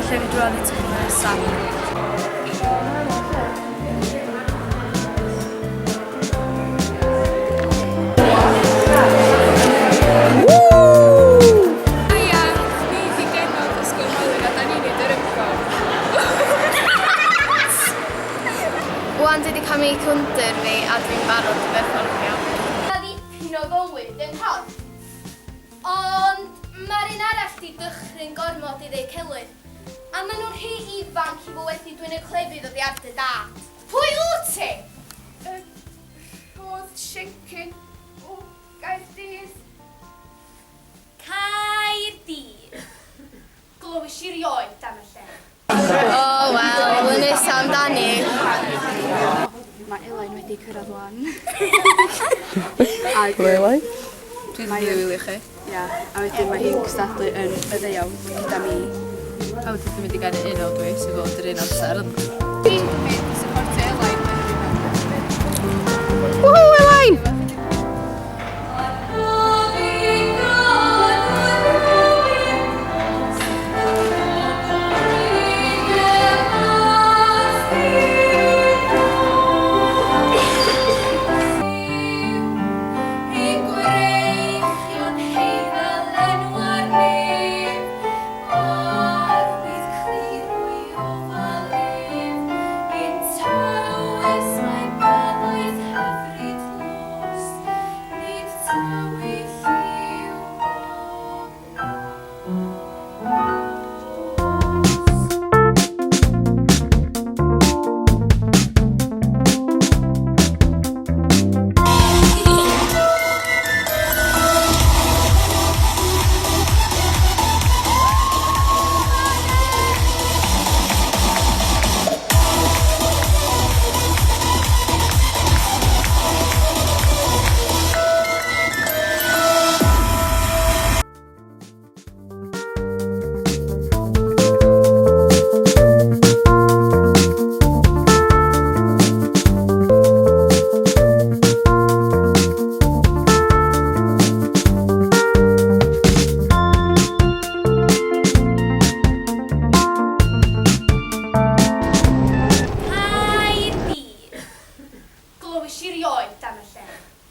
Ella fi drwodd eto tro nesa. Haia, ni 'di genod Ysgol Moelwyn a 'da ni'n neud yr ymgom. Wan dwi 'di cael meic under fi a dwi'n barod i berfformio. Ma' ddipyn o fywyd yng nghorff. Ond ma'r un arall 'di dychryn gormod i ddeu celwydd. A ma' nhw'n rhy ifanc i fod wedi dwyn y clefyd oddi ar dy dad. Pwy wt ti? Yy, Rhodd Siencyn o Gaerdydd. Caerdydd. Glywis i rioed am y lle. O, wel, y nesa amdani. Mae Elain wedi cyrraedd wan. Helo Elain. Dwi'n mynd i wylio chi. Ia, a wedyn mae hi'n cystadlu yn y ddeuawd gyda mi. A wedyn dwi'n mynd i ganu unawd dwi, sydd fod yr un amser. Dwi'n mynd i supportio Elain yn yr unawd. Woohoo Elain! Caerdydd. Glywis i rioed am y lle.